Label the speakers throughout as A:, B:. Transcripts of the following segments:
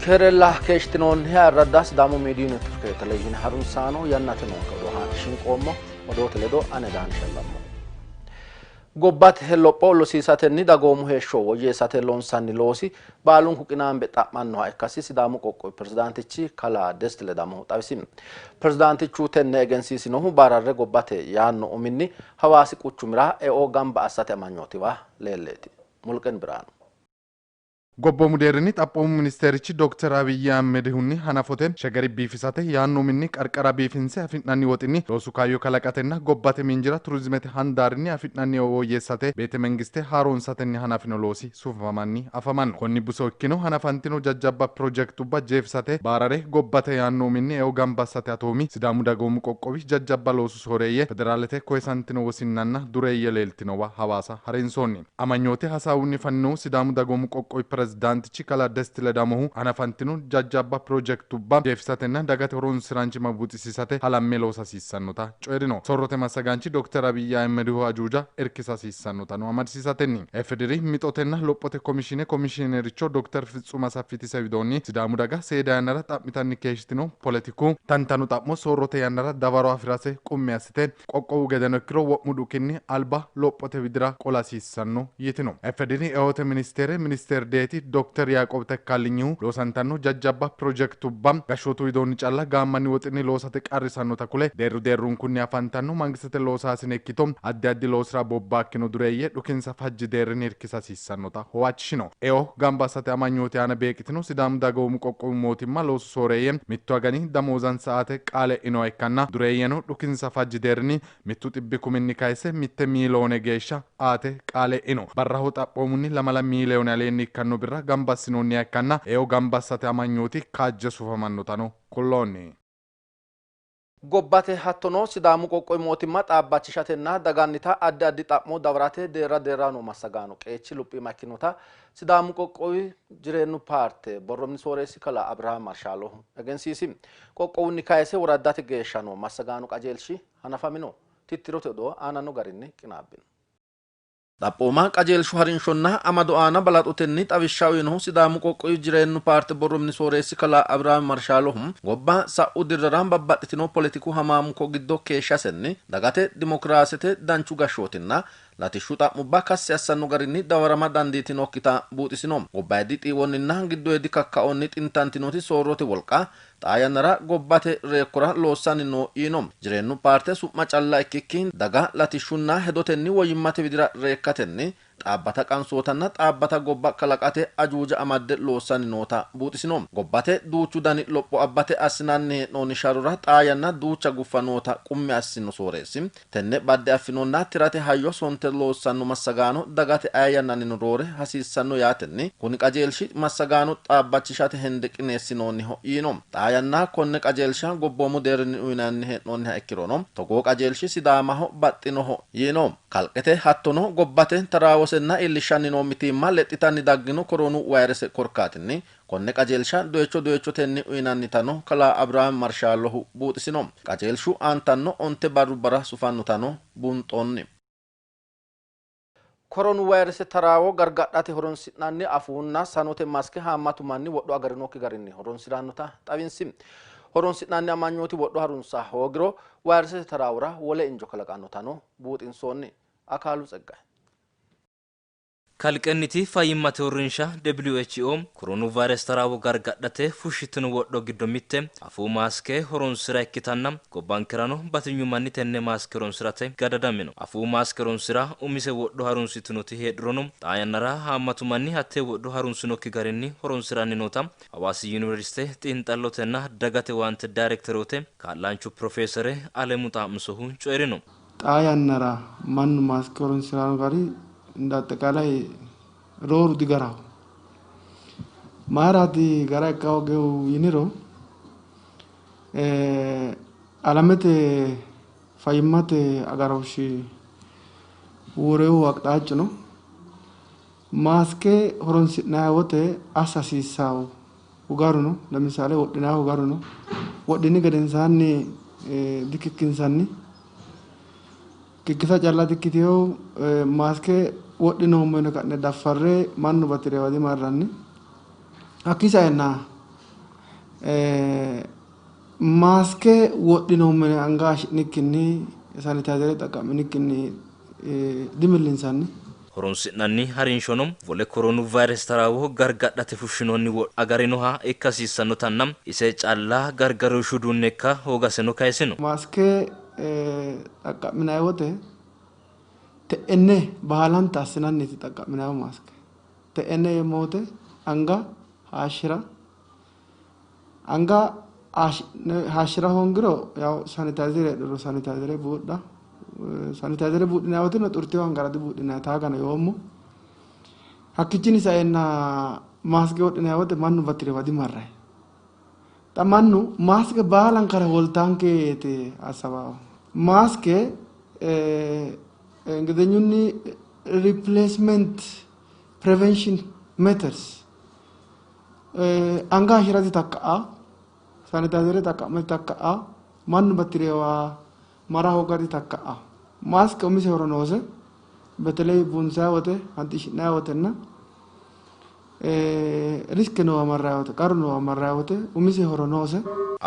A: Keerella keeshshitinoonni ayirradda Sidaamu Miidiyu Neetworke televizhiine harunsaano yannate noonke odoo haa'ne shinqoommo odoote ledo ane Daani Shallammo. Gobbate lopho lossiisatenni dagoomu heeshsho woyyeessate loonsanni loosi baalunku qinaambe xa'mannoha ikkasi Sidaamu qoqqowi pirezidaantichi kalaa Desti Ledamohu xawisi. Pirezidaantichu tenne egensiisinohu Bararre gobbate yaanno uminni Hawaasi quchumira eo gamba assate amanyootiwa leelleeti. Mulqen Biraanu.
B: Gobboomu deerrinni Xaphoomu ministerichi dokter Abiy Ahimedihunni hanafote Shegeri biifisate yaanno uminni qarqara biifinse afi'nanni woxinni loosu kaayyo kalaqatenna gobbate miinjira turizimete handaarinni afi'nanni eo woyyeessate beete mengiste haaroonsatenni hanafino loosi sufamanni afamanno. Konni buso ikkino hanafantino jajjabba pirojektubba jeefisate Baarare gobbate yaanno uminni eo gamba assate atoomi Sidaamu dagoomu qoqqowi jajjabba loosu sooreeyye, federaalete koyisantino wosinnanna dureeyye leeltinowa Hawaasa harinsoonni. Amanyoote hasaawunni faninohu Sidaamu dagoomu qoqqowi pirezidaantichi kalaa Desti Ledamohu, hanafantino jajjabba pirojektubba jeefisatenna dagate horonsi'raanchimma buuxisiisate halamme loosa hasiissannota coyi'rino. Soorrote massagaanchi dokter Abiy Ahimedihu ajuuja irkisa hasiissannotano amadisiisatenni. FDR mixotenna lophote komishiine komishiinericho dokter Fitsum Asaffitise widoonni, Sidaamu daga seeda yannara xa'mitanni keeshshitino poletiku tantano xa'mo soorrote yannara dawaro afi'rase qummi assite, qoqqowu gedeno ikkiro wo'mu dhukinni alba lophote widira qola hasiissanno yitino. FDR Eote ministeere ministeer Deeti dokter Yaaqoob Tekkaalinyihu loosantanno jajjabba pirojektubba gashshootu widoonni calla gaammanni woxinni loosate qarrisannota kule, deerru deerrunkunni afantanno mangistete loosaasine ikkito addi addi loosira bobbaakkino dureeyye dhukinsa fajji deerrinni irkisa hasiissannota huwachishino. Eo gamba assate amanyooti aana beeqqitino Sidaamu dagoomu qoqqowu mootimma loosu sooreeyye mittu agani damoozansa aate qaale e'inoha ikkanna dureeyyeno dhukinsa fajji deerrinni mittu xibbi kuminni kayse mitte miiloone geeshsha aate qaale e'ino. Barraho xaphoomunni lamala miiliyoone aleenni ikkanno birra gamba assinoonniha ikkanna eo gamba assate amanyooti kaajje sufamannotano kulloonni.
A: Gobbate hattono Sidaamu qoqqowi mootimma xaabbachishatenna dagannita addi addi xa'mo dawarate deerra deerraho noo massagaano qeechi luphiima ikkinota Sidaamu qoqqowi Jireenyu paarte borro mini sooreessi kalaa Abirihaam Marshaalohu egensiisi. Qoqqowunni kayise woraddate geeshsha noo massagaano qajeelshi hanafamino. Tittirote odoo aananno garinni qinaabbino. Xaphooma qajeelshu harinshonna amado aana balaxotenni xawishsha uyinohu Sidaamu qoqqowi Jireenyu paarte borro mini sooreessi kalaa Abirihaam Marshaalohu, gobba sa'u dirrara babbaxxitino poletiku hamaamukko giddo keeshshasenni dagate dimokiraasete, danchu gashshootinna latishshu xa'mubba kassi assanno garinni dawarama dandiitinokkita buuxisino. Gobbayidi xiiwonninna giddoyidi kakkaonni xintantinoti soorrote wolqa xaa yannara gobbate reekkora loossanni no yiino. Jireenyu paarte su'ma calla ikkikki daga latishshunna hedotenni woyyimmate widira reekkatenni xaabbata qansootanna xaabbata gobba kalaqate ajuuja amadde loossanni noota buuxisino. Gobbate duuchu dani lopho abbate assinanni hee'noonni sharrora xaa yanna duucha guffa noota qummi assino sooreessi, tenne badde affinonna tirate hayyo sonte loossanno massagaano dagate aye yannannino roore hasiissanno yaatenni kuni qajeelshi massagaano xaabbachishate hende qineessinoonniho yiino. Xaa yanna konne qajeelsha gobboomu deerrinni uyinanni hee'noonniha ikkirono togoo qajeelshi Sidaamaho baxxinoho yiino. Kalqete hattono gobbate taraawosenna iillishshanni noo mitiimma lexxitanni daggino koroonu vayrese korkaatinni konne qajeelsha doyicho doyichotenni uyinannitano kalaa Abirihaam Marshaalohu buuxisino. Qajeelshu aantanno onte barrubbara sufannotano buunxoonni. Koronu vayrese taraawo gargadhate horonsi'nanni afuunna sanote maske haammatu manni wodho agarinokki garinni horonsi'rannota xawinsi. Horonsi'nanni amanyooti wodho harunsa hoogiro vayresete taraawora wole injo kalaqannotano buuxinsoonni. Akaalu Tseggaye.
C: Kalqenniti fayyimmate uurrinsha WHO koroonu vayrese taraawo gargadhate fushshitino wodho giddo mitte afuu maaske horonsira ikkitanna gobbankerano batinyu manni tenne maaske horonsirate gadadamino. Afuu maaske horonsira umise wodho harunsitinoti heedhurono xaa yannara haammatu manni hattee wodho harunsinokki garinni horonsiranni noota Hawaasi Yuniversite xiinxallotenna dagate owaante dayrekteroote kaa'laanchu pirofeesere Alemu Xaa'misohu coyi'rino.
D: Xaa yannara mannu maaske horonsi'ranno gari እንደ አጠቃላይ rooru digaraho. Mayiraati gara ikka hoogehu yiniro alamete fayyimmate agarooshshi worehu aqxaacu no. Maaske horonsi'nanni wote assa hasiissawo garu no. Lemisaale wodhinannihu garu no. Wodhini gedensaanni dikikkinsanni. Kikkisa calla dikkiteyo maaske wodhinoommo yine ka'ne daffarre mannu batirewa dimarranni. Hakkii saenna Maaske wodhinoommo anga haayishshi'nikkinni sanitayizere xaqqa'minikkinni dimillinsanni.
C: Horonsi'nanni harinshono wole koronu vayrese taraawo gargadhate fushshinoonni wodho agarinoha ikka hasiissannotanna ise calla gargarooshshu uduunne ikka hoogaseno kayisino.
D: Maaske xaqqa'minanni wote te'enne baalanta assinanniti xaqqa'minanni maaske. Te'enne yeemmo wote anga haayishshira, anga haayishshira hoongiro yaw sanitayizere heedhuro sanitayizere buudha. Sanitayizere buudhinanni woteno xurtewo angara dibuudhinanni taagano yoommo. Hakkichinni saenna maaske wodhinanni wote mannu batirewa dimarrayi. Xa mannu maaske baalankare hooltaankeeti assawaahu. Maaske እንግሊዝኛኒ replacement prevention methods anga haayishshirate takka'a, sanitayizere xaqqa'mate takka'a, mannu batirewa mara hoogate takka'a. Maaske umise horo noose. በተለይ ቡንሳይ wote hanxishshi'nanni wotenna riske noowa marrayi wote qarru noowa marrayi wote umise horo noose.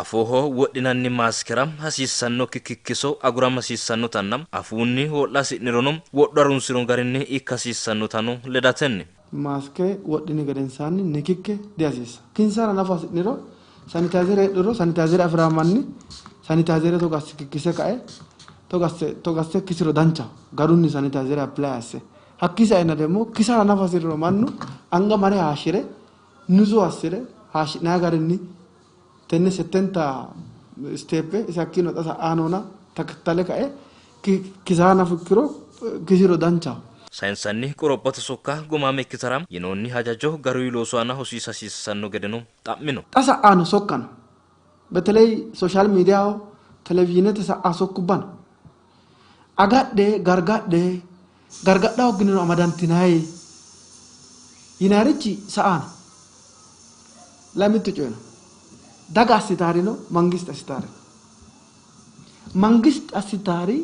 C: Afooho wodhinanni maaskera hasiissannokki kikkiso agurama hasiissannotanna afuunni wodha hasi'nirono wodho harunsino garinni ikka hasiissannotano ledatenni.
D: Maaske wodhini gedensaanni nikikke dihasiissa. Kinsara nafa hasi'niro sanitayizere heedhuro sanitayizere afiraa manni sanitayizere togo asse kikkise kae togo asse kisiro danchaho. Garunni sanitayizere apply asse. Hakkii saenna ደግሞ kisara nafa hasiriro mannu anga mare haayishshire nuzu assire haayishshi'nanni garinni tenne settenta steppe isi hakkiino xa sa'aa noona takattale kae kisaa nafa ikkiro kisiro danchaho.
C: Sayinsanni qorophote sokka gumaame ikkitara yinoonni hajajo garuyi loosu aana hosiisa hasiissanno gedeno xa'mino.
D: Xa sa'aa no sokka no. በተለይ ሶሻል ሚዲያው ቴሌቪዥንete sa'aa sokkubba no. Agadhe gargadhe gargadha hoogginiro amadantinayi yinayirichi sa'aa no. Lamittu coyi no. Daga assitaari no, mangist assitaari no. Mangist assitaari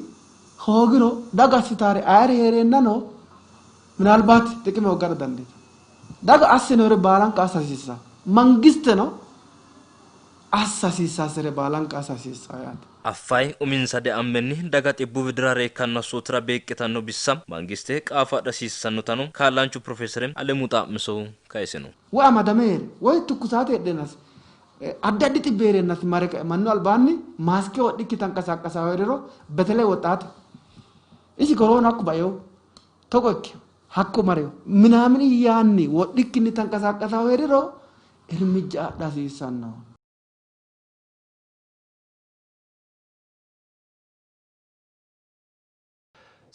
D: hoogiro daga assitaari ayeri heereennano ምናልባት ጥቅም hoogara dandiitanno. Daga assinore baalanka assa hasiissanno. Mangisteno assa hasiissaasere baalanka assa hasiissanno yaate.
C: Affay uminsa deammenni daga xibbu widira reekkanno assootira beeqqitanno bissa mangiste qaafo adha hasiissannotano kaa'laanchu profeesere Alemu Xaa'misohu kayisino.
D: Woy amadame heere woy tukkusaate heedheenasi addi addi xibbe heereennasi mare kae mannu albaanni maaske wodhikki tanqasaaqasaa heeriro በተለይ ወጣት isi koroonu hakku baeo togo ikke hakko mareo ምናምን yaanni wodhikkinni tanqasaaqasaa heeriro እርምጃ adha hasiissanno.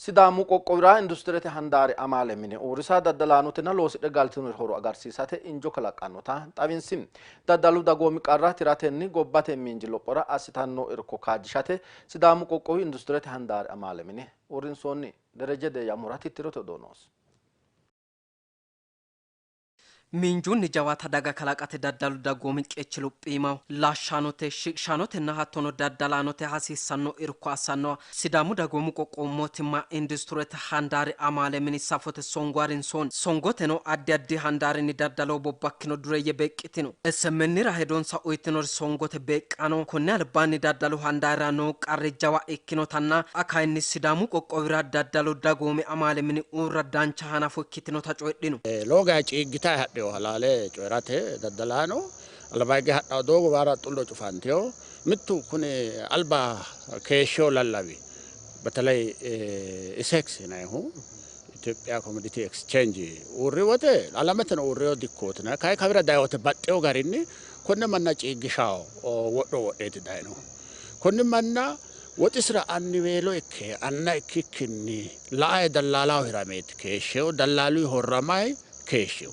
A: Sidaamu qoqqowira industirete handaari amaale mine uurrisa daddalaanotenna loosidhe galtinori horo agarsiisate injo kalaqqannota xawinsi. Daddalu dagoomi qarra tiratenni gobbate miinji lophora assitanno irko kaajjishate Sidaamu qoqqowi industirete handaari amaale mine uurrinsoonni. Dereje Deeyyamura tittirote odoo noosi.
E: Miinjunni jawaata daga kalaqate daddalu dagoomi qeechi luphiimaho. Laashshaanote, shiqishaanotenna hattono daddalaanote hasiissanno irko assannoha Sidaamu dagoomu qoqqowu mootimma industirete handaari amaale mini safote songo harinsoonni. Songoteno addi addi handaarinni daddalo bobbakkino dureeyye beeqqitino. SMNira hedonsa uyitinori songote beeqqano konne albaanni daddalu handaarira noo qarri jawa ikkinotanna xa kayinni Sidaamu qoqqowira daddalu dagoomi amaale mini uurra dancha hanafo ikkitinota coyidhino.
F: Lowo geya ciiggitayi hadheyo halaale coyi'rate daddalaano alba higge hadhawo doogo baara xullo cufanteyo mittu kuni alba keeshsheyo lallawi በተለይ ኢሴክስ yinayihu ኢትዮጵያ ኮሚዲቲ ኤክስቼንጅ uurri wote alamete no uurriyo dikkootina kayi kawira dayi wote baxxeyo garinni konne manna ciiggishawo wodho wodheeti dayinohu. Konni manna woxisira anniweelo ikke anna ikkikkinni la'ayi dallaalaho hirameeti keeshsheyo dallaaluyi horramayi keeshsheyo.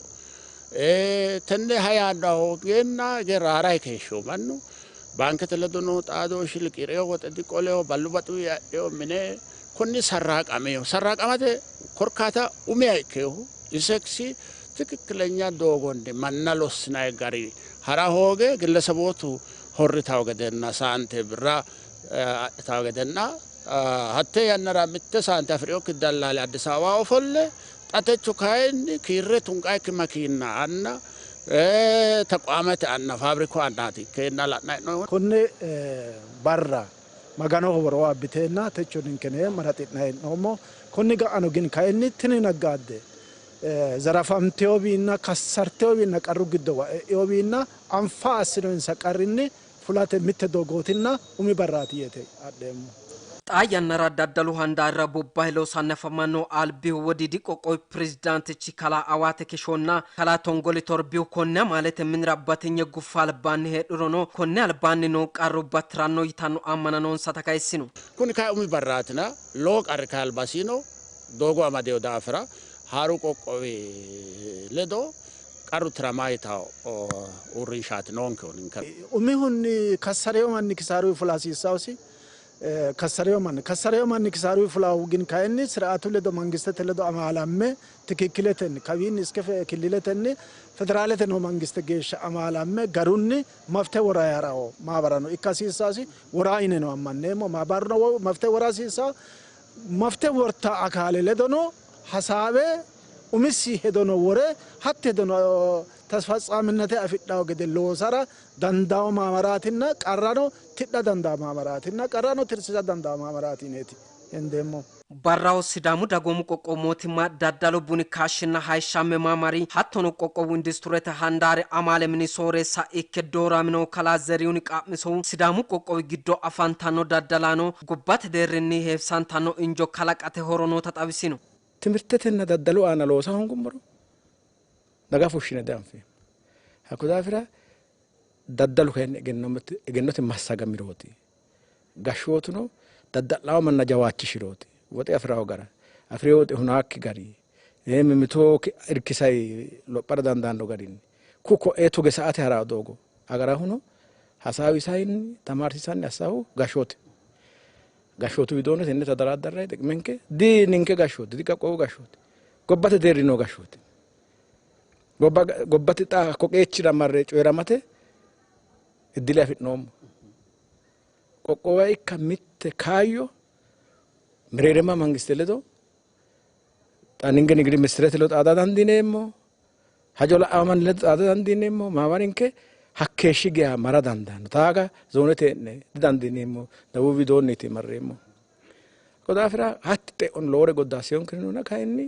F: Tenne hayaanno hoogeenna hige raarayi keeshsheyo mannu baankete ledo noo xaadooshshi liqiireyo woxe diqoleyo ballu baxuyi adheyo mine konni sarraaqameyo. Sarraaqamate korkaata umiha ikkeyohu iseksi ትክክለኛ doogonni manna lossinayi gari hara hooge gillesebootu horritawo gedenna saante birra adhitawo gedenna hatte yannara mitte saante afireyokki dallaali Addis Ababa ofolle xa techo kayinni kiirre tunqayikki makiinna anna Tequamete anna faabiriku annaati ikkeenna la'nanni hee'noommo.
G: Konne barra Maganoho woro abbiteenna techo ninkene maraxi'nanni hee'noommo. Konni ga'ano gin kayinni tini naggaadde zarafamteyowiinna kassarteyowiinna qarru giddo e'eyowiinna anfa assinoinsa qarrinni fulate mitte doogootinna umi barraati yeete adheemmo.
E: Xaa yannara daddalu handaarira bobbahe loosanni afamanno albihu wodiidi qoqqowi pirezidaantichi kalaa Awaate Kishonna kalaa Tongoli Torbihu konne amaalete minira batinye guffa albaanni heedhurono konne albaanni noo qarrubba tiranno yitanno ammana noonsata kayissino.
F: Kuni kayi umi barraatina lowo qarri kayi albasiino doogo amadeyo daafira haaru qoqqowi ledo qarru tiramaa yitawo uurrinshaati noonkehu ninke.
G: Umihunni kassareyo manni kisaaru fula hasiissawosi. Kassareyo manni kisaaru fula hoogin kayinni sir'aatu ledo mangistete ledo amaalamme tikikkiletenni kawiinni iske killiletenni federaalete noo mangiste geeshsha amaalamme garunni mafte wora yarawo maabarano ikka hasiissaasi wora yineno ammanneemmo maabaruno mafte wora hasiissawo mafte worta akaale ledono hasaabe umisi hedono wore hatte hedono tasfatsaaminnate afidhawo gede loosara dandawo maamaraatinna qarrano tidha dandawo maamaraatinna qarrano tirsisa dandawo maamaraati yineeti hendeemmo.
E: Barraho Sidaamu dagoomu qoqqowu mootimma daddalu buni kaashshinna hayishshamme maamari hattono qoqqowu industirete handaari amaale mini sooreessa ikke dooramino kalaa Zerihun Qaa'misohu Sidaamu qoqqowi giddo afantanno daddalaano gobbate deerrinni heewisantanno injo kalaqate horo noota xawisino.
H: Timirtetenna daddalu aana loosa hoongummoro daga fushshine dianfeemmo. Hakko daafira daddalu kayinni egennote massagamirooti. Gashshootuno dadda'lawo manna jawaachishirooti. Woxe afirawo gara afireo woxe hunaakki gari mimmito irkisay lophara dandaanno garinni ku ko'ee tuge sa'ate harawo doogo agarahuno hasaawisayinni tamaarsiisanni assahu gashshoote. Gashshootu widoonni tenne tadaraaddarrayi xiqimenke di ninke gashshooti di qoqqowu gashshooti gobbate deerri noo gashshooti. Gobbate xa hakko qeechira marre coyiramate iddile afi'noommo. Qoqqowa ikka mitte kaayyo mereerima mangiste ledo xa ninke nigidi ministerete ledo xaada dandiineemmo. Hajo la'awo manni ledo xaada dandiineemmo. Maamarinke hakkeeshshi geya mara dandaanno. Taaga zoonete hee'ne didandiineemmo. Dawuu widoonniiti marreemmo. Hakko daafira hatti xe'on lowore goddaaseyonkerinona kayinni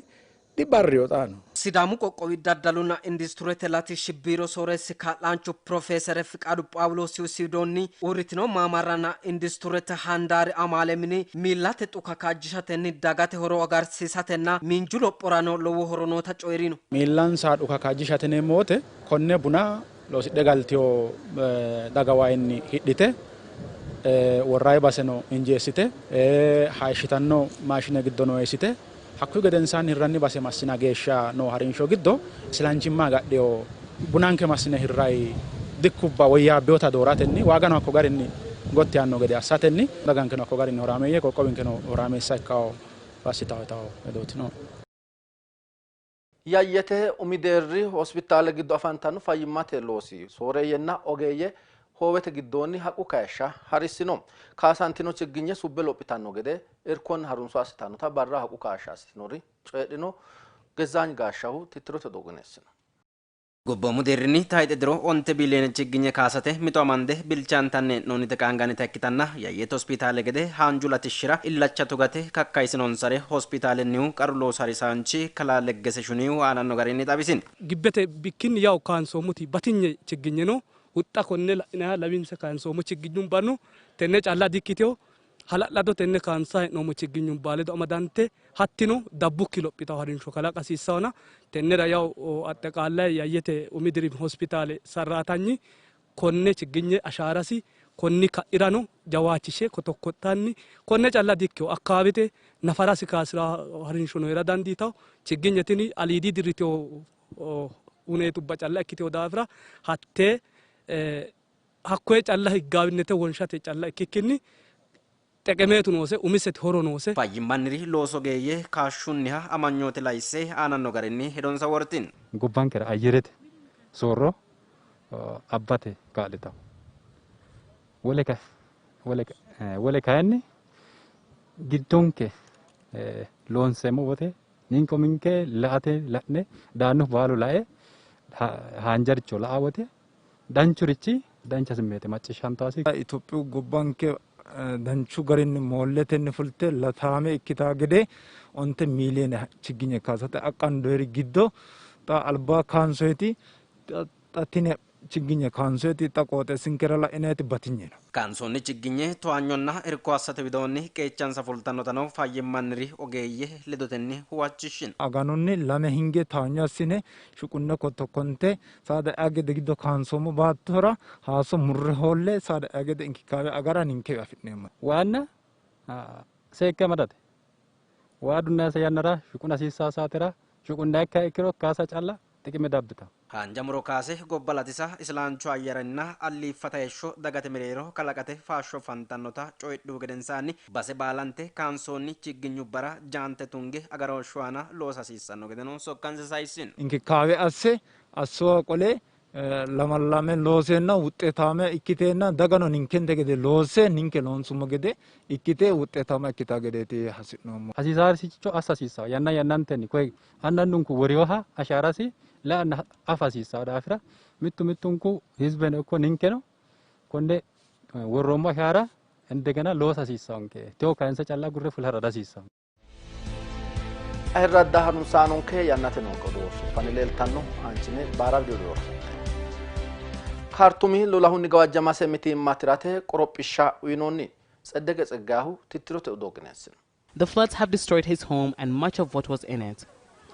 H: dibarriyo xaano.
E: Sidaamu qoqqowi daddalunna industirete latishshi biiro sooreessi kaa'laanchu Piroofeesere Fiqaadu Phaawuloosihu Siwidoonni uurritino maamarranna industirete handaari amaale mini miillate xuka kaajjishatenni dagate horo agarsiisatenna miinju lophorano lowo horo noota coyi'rino.
I: Miillansa dhuka kaajjishate yineemmo wote konne buna loosidhe galtiyo daga wayinni hidhite worrayi baseno injeessite hayishshitanno maashine giddono eessite hakkuyi gedensaanni hirranni base massina geeshsha noo harinsho giddo isilanchimma agadheyo bunanke massine hirrayi dikkubba woyyaabbeyota dooratenni waagano hakko garinni gotti yaanno gede assatenni dagankeno hakko garinni horaameeyye qoqqowinkeno horaameessa ikkawo assitawo yitawo hedooti no.
A: Yayyete umi deerri hospitaale giddo afantanno fayyimmate loosi sooreeyyenna ogeeyye hoowete giddoonni haqqu kayishsha harissino. Kaasantino chigginye subbe lophitanno gede irkonna harunso assitannota barra haqqu kaashsha assitinori coyidhino. Gezaany Gaashshahu tittirote doogoneessino.
J: Gobboomu deerrinni tayxe diro 9 biiliyoone chigginye kaasate mixo amande bilchaantanni hee'noonnita qaangannita ikkitanna Yayyete hospitaale gede haanju latishshira illacha tugate kakkaysinonsare hospitaalennihu qaru loosu harisaanchi kalaa Leggese Shunihu aananno garinni xawisino.
K: Gibbete bikkinni yawu kaansoommoti batinye chigginye no. Huxxa konne la'inanniha lawinse kaansoommo chigginyubba no. Tenne calla dikkiteyo hala'lado tenne kaansa hee'noommo chigginyubba ledo amadante hattino dabbukki lophitawo harinsho kalaqa hasiissawona tennera yawu axxeqaallayi Yayyete umi dirimi hospitaale sarraatanyi konne chigginye ashaarasi konni ka'irano jawaachishe kotokkottanni konne calla dikkeyo akkaawite nafarasi kaasira harinsho no heera dandiitawo chigginye tini aliidi dirriteyo huneetubba calla ikkiteyo daafira hattee hakkoye calla higgaawinete wonshate calla ikkikkinni xeqemeetu noose umiseti horo noose.
J: Fayyimmanniri looso geeyye kaashshunniha amanyoote layisse aananno garinni hedonsa wortino.
L: Gobbankera ayyerete soorro abbate kaa'litawo. Wole kayinni giddonke loonseemmo wote ninke uminke la'ate la'ne daannohu baalu lae Haanjaricho la"a wote danchurichi dancha simmeete macciishshantasi.
M: Itophiyu gobbanke danchu garinni moolletenni fulte lataame ikkita gede 9 miiliyoone chigginye kaasate aqqandoyeri giddo xa alba kaansoyeti xa tini chigginye kaansoyeti xa qooxeessinkera la'inayiti batinye no.
J: Kaansoonni chigginye towaanyonna irko assate widoonni qeechansa fultannotano fayyimmanniri ogeeyye ledotenni huwachishshino.
M: Aganunni 2 hinge towaanyo assine shuqunne kottokonte saada ea gede giddo kaansoommo baattora haaso murre hoolle saada ea gede inkikaabe agara ninkewi afi'neemmo.
L: Waanna seekke amadate waa dunnaase yannara shuquna hasiissaa saatera shuqunna ikka ikkiro kaasa calla xiqime dabbita.
J: Haanja muro kaase gobba latisa isilaancho ayyaranna alliiffata heeshsho dagate mereero kalaqate faashsho fantannota coyidhuhu gedensaanni base baalante kaansoonni chigginyubbara jaante tunge agarooshshu aana loosa hasiissanno gedeno sokkansa sayissino.
M: Inkikaabe asse assuwa qole lamallame looseenna wuxxetaame ikkiteenna dagano ninkente gede loosse ninke loonsummo gede ikkite wuxxetaama ikkita gedeeti hasi'noommo.
L: Hasiisaarisicho assa hasiissawo yanna yannantenni koye annannunku woriyoha ashaarasi la'anna afa hasiissawo daafira mittu mittunku hizbeno ikko ninkeno konne worroommo ashaara indegena loosa hasiissawonke tewo kayinse calla gurre fulhara dihasiissawo.
A: Ayirradda harunsaanonke yannate noonke odoo fani leeltanno aanchine baara vidiyo Kaartumi lolahunni gawajjamase mitiimma tirate qorophishsha uyinoonni. Tseddeke Tseggahu tittirote odoo qineessino.
N: The floods have destroyed his home and much of what was in it,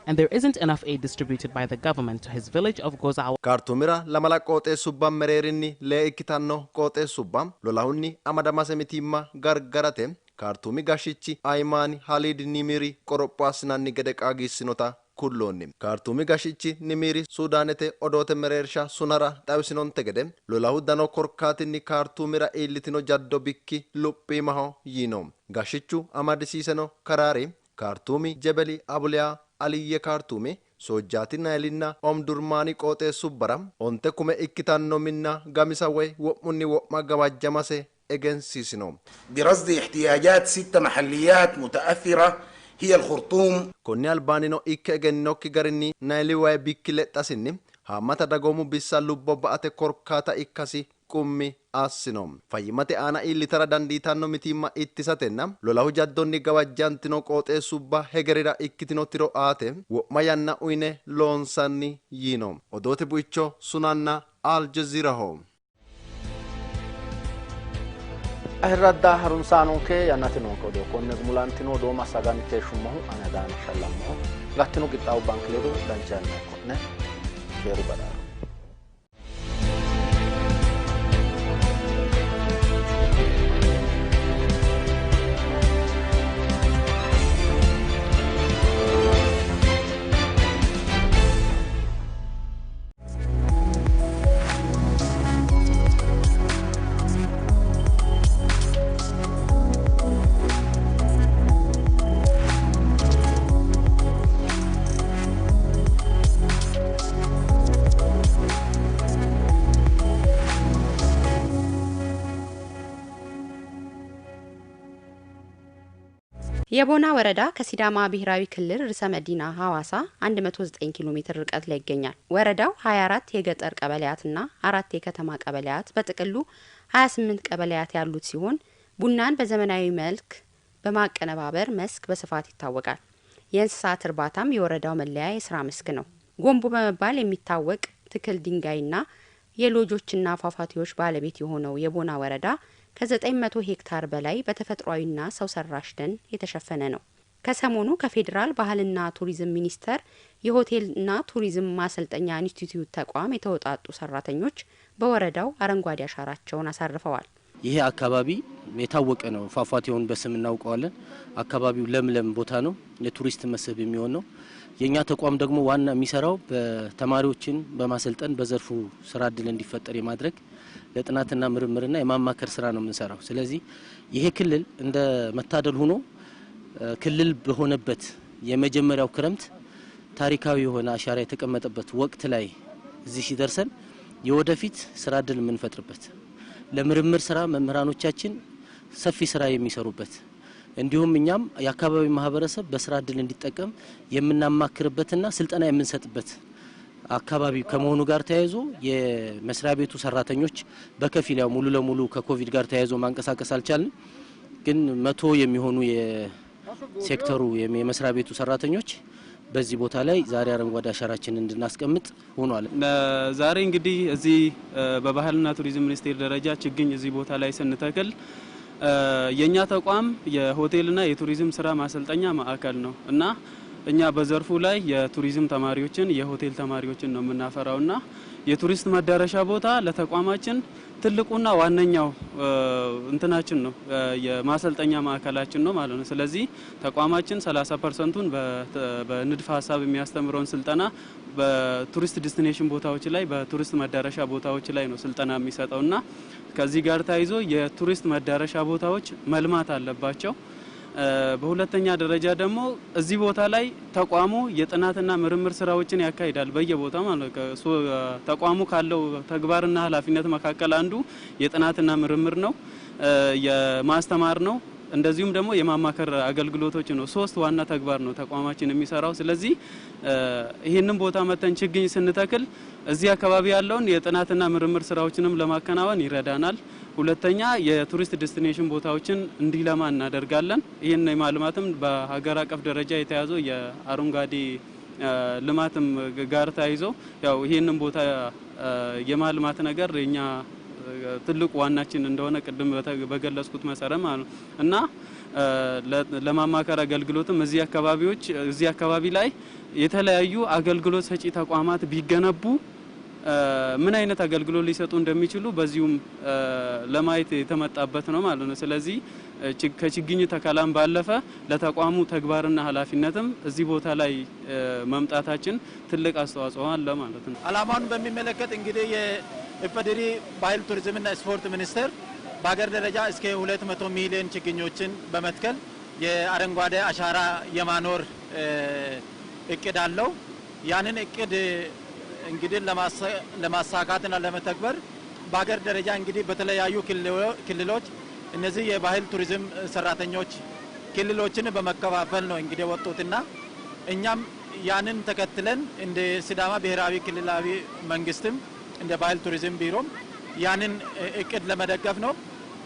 N: and there isn't enough aid distributed by the government to his village of Gozawa.
O: Kaartumira lamala qooxeessubba mereerinni lee ikkitanno qooxeessubba lolahunni amadamase mitiimma gargarate Kaartumi gashshichi Ayimaani Haliid Nimiri qoropho assinanni gede qaagiissinota kulloonni. Kaartumi gashshichi Nimiri Suudaanete odoote mereersha sunara xawisinonte gede lolahu dano korkaatinni Kaartumira iillitino jaddo bikki luphiimaho yiino. Gashshichu amadisiiseno karaari Kaartumi Jebeli Abuliyaa Aliyye Kaartumi Soojjaati Naayilinna Omdurmaani qooxeessubbara 9 kume ikkitanno minna gamisa woy wo'munni wo'ma gawajjamase egensiisino.
P: برصد احتياجات 6 محليات متأثرة هي الخرطوم.
O: Konni albaannino ikke egennokki garinni Naayili wayi bikki lexxasinni haammata dagoomu bissa lubbo ba'ate korkaata ikkasi qummi assino. Fayyimmate aana iillitara dandiitanno mitiimma ittisatenna lolahu jaddonni gawajjantino qooxeessubba hegerira ikkitino tiro aate wo'ma yanna uyine loonsanni yiino. Odoote buicho Sunanna Al Jazeeraho.
A: Ayirradda harunsaanonke yannate noonke odoo konne gumulantino odoo massaganni keeshshummohu ane Adaane Shallammoho. Gattino qixxaawo banki ledo dancha yanna ikko'ne. Keeru badhaadho.
Q: የቦና ወረዳ ከሲዳማ ብሔራዊ ክልል ርዕሰ መዲና ሐዋሳ 109 ኪሎ ሜትር ርቀት ላይ ይገኛል። ወረዳው 24 የገጠር ቀበሌያትና 4 የከተማ ቀበሌያት በጥቅሉ 28 ቀበሌያት ያሉት ሲሆን ቡናን በዘመናዊ መልክ በማቀነባበር መስክ በስፋት ይታወቃል። የእንስሳት እርባታም የወረዳው መለያ የስራ መስክ ነው። ጎንቦ በመባል የሚታወቅ ትክል ድንጋይና የሎጆችና ፏፏቴዎች ባለቤት የሆነው የቦና ወረዳ ከ900 ሄክታር በላይ በተፈጥሯዊና ሰው ሰራሽ ደን የተሸፈነ ነው። ከሰሞኑ ከፌዴራል ባህልና ቱሪዝም ሚኒስቴር የሆቴልና ቱሪዝም ማሰልጠኛ ኢንስቲትዩት ተቋም የተውጣጡ ሰራተኞች በወረዳው አረንጓዴ አሻራቸውን አሳርፈዋል።
R: ይሄ አካባቢ የታወቀ ነው። ፏፏቴውን በስም እናውቀዋለን። አካባቢው ለምለም ቦታ ነው። የቱሪስት መስህብ የሚሆን ነው። የኛ ተቋም ደግሞ ዋና የሚሰራው በተማሪዎችን በማሰልጠን በዘርፉ ስራ እድል እንዲፈጠር የማድረግ ለጥናትና ምርምርና የማማከር ስራ ነው የምንሰራው። ስለዚህ ይሄ ክልል እንደ መታደል ሆኖ ክልል በሆነበት የመጀመሪያው ክረምት ታሪካዊ የሆነ አሻራ የተቀመጠበት ወቅት ላይ እዚህ ሲደርሰን የወደፊት ስራ እድል የምንፈጥርበት ለምርምር ስራ መምህራኖቻችን ሰፊ ስራ የሚሰሩበት እንዲሁም እኛም የአካባቢ ማህበረሰብ በስራ እድል እንዲጠቀም የምናማክርበትና ስልጠና የምንሰጥበት አካባቢ ከመሆኑ ጋር ተያይዞ የመስሪያ ቤቱ ሰራተኞች በከፊል ያው ሙሉ ለሙሉ ከኮቪድ ጋር ተያይዞ ማንቀሳቀስ አልቻልንም፣ ግን 100 የሚሆኑ የሴክተሩ የመስሪያ ቤቱ ሰራተኞች በዚህ ቦታ ላይ ዛሬ አረንጓዴ አሻራችንን እንድናስቀምጥ ሆኗል።
S: ዛሬ እንግዲህ እዚህ በባህልና ቱሪዝም ሚኒስቴር ደረጃ ችግኝ እዚህ ቦታ ላይ ስንተክል የኛ ተቋም የሆቴልና የቱሪዝም ስራ ማሰልጠኛ ማዕከል ነው እና እኛ በዘርፉ ላይ የቱሪዝም ተማሪዎችን የሆቴል ተማሪዎችን ነው የምናፈራውና የቱሪስት መዳረሻ ቦታ ለተቋማችን ትልቁና ዋነኛው እንትናችን ነው፣ የማሰልጠኛ ማዕከላችን ነው ማለት ነው። ስለዚህ ተቋማችን 30%ቱን በንድፈ ሀሳብ የሚያስተምረውን ስልጠና በቱሪስት destination ቦታዎች ላይ በቱሪስት መዳረሻ ቦታዎች ላይ ነው ስልጠና የሚሰጠውና ከዚህ ጋር ተያይዞ የቱሪስት መዳረሻ ቦታዎች መልማት አለባቸው። በሁለተኛ ደረጃ ደግሞ እዚህ ቦታ ላይ ተቋሙ የጥናትና ምርምር ስራዎችን ያካሂዳል በየቦታው ማለት ነው። ተቋሙ ካለው ተግባርና ኃላፊነት መካከል አንዱ የጥናትና ምርምር ነው፣ የማስተማር ነው፣ እንደዚሁም ደግሞ የማማከር አገልግሎቶች ነው። ሶስት ዋና ተግባር ነው ተቋማችን የሚሰራው። ስለዚህ ይህንን ቦታ መተን ችግኝ ስንተክል እዚህ አካባቢ ያለውን የጥናትና ምርምር ስራዎችንም ለማከናወን ይረዳናል። ሁለተኛ የቱሪስት destination ቦታዎችን እንዲለማ እናደርጋለን። ይህን የማልማትም በሀገር አቀፍ ደረጃ የተያዘው የአረንጓዴ ልማትም ጋር ተያይዞ ያው ይህንን ቦታ የማልማት ነገር የኛ ትልቁ ዋናችን እንደሆነ ቅድም በገለጽኩት መሰረት ማለት ነው እና ለማማከር አገልግሎትም እዚህ አካባቢዎች እዚህ አካባቢ ላይ የተለያዩ አገልግሎት ሰጪ ተቋማት ቢገነቡ ምን አይነት አገልግሎት ሊሰጡ እንደሚችሉ በዚሁም ለማየት የተመጣበት ነው ማለት ነው። ስለዚህ ከችግኝ ተከላም ባለፈ ለተቋሙ ተግባርና ኃላፊነትም እዚህ ቦታ ላይ መምጣታችን ትልቅ አስተዋጽኦ አለ ማለት ነው።
T: ዓላማውን በሚመለከት እንግዲህ የኢፌዴሪ ባህል ቱሪዝምና ስፖርት ሚኒስቴር በሀገር ደረጃ እስከ 200 ሚሊዮን ችግኞችን በመትከል የአረንጓዴ አሻራ የማኖር እቅድ አለው። ያንን እቅድ እንግዲህ ለማሳካትና ለመተግበር በሀገር ደረጃ እንግዲህ በተለያዩ ክልሎች እነዚህ የባህል ቱሪዝም ሰራተኞች ክልሎችን በመከፋፈል ነው እንግዲህ ወጡትና እኛም ያንን ተከትለን እንደ ሲዳማ ብሔራዊ ክልላዊ መንግስትም እንደ ባህል ቱሪዝም ቢሮም ያንን እቅድ ለመደገፍ ነው።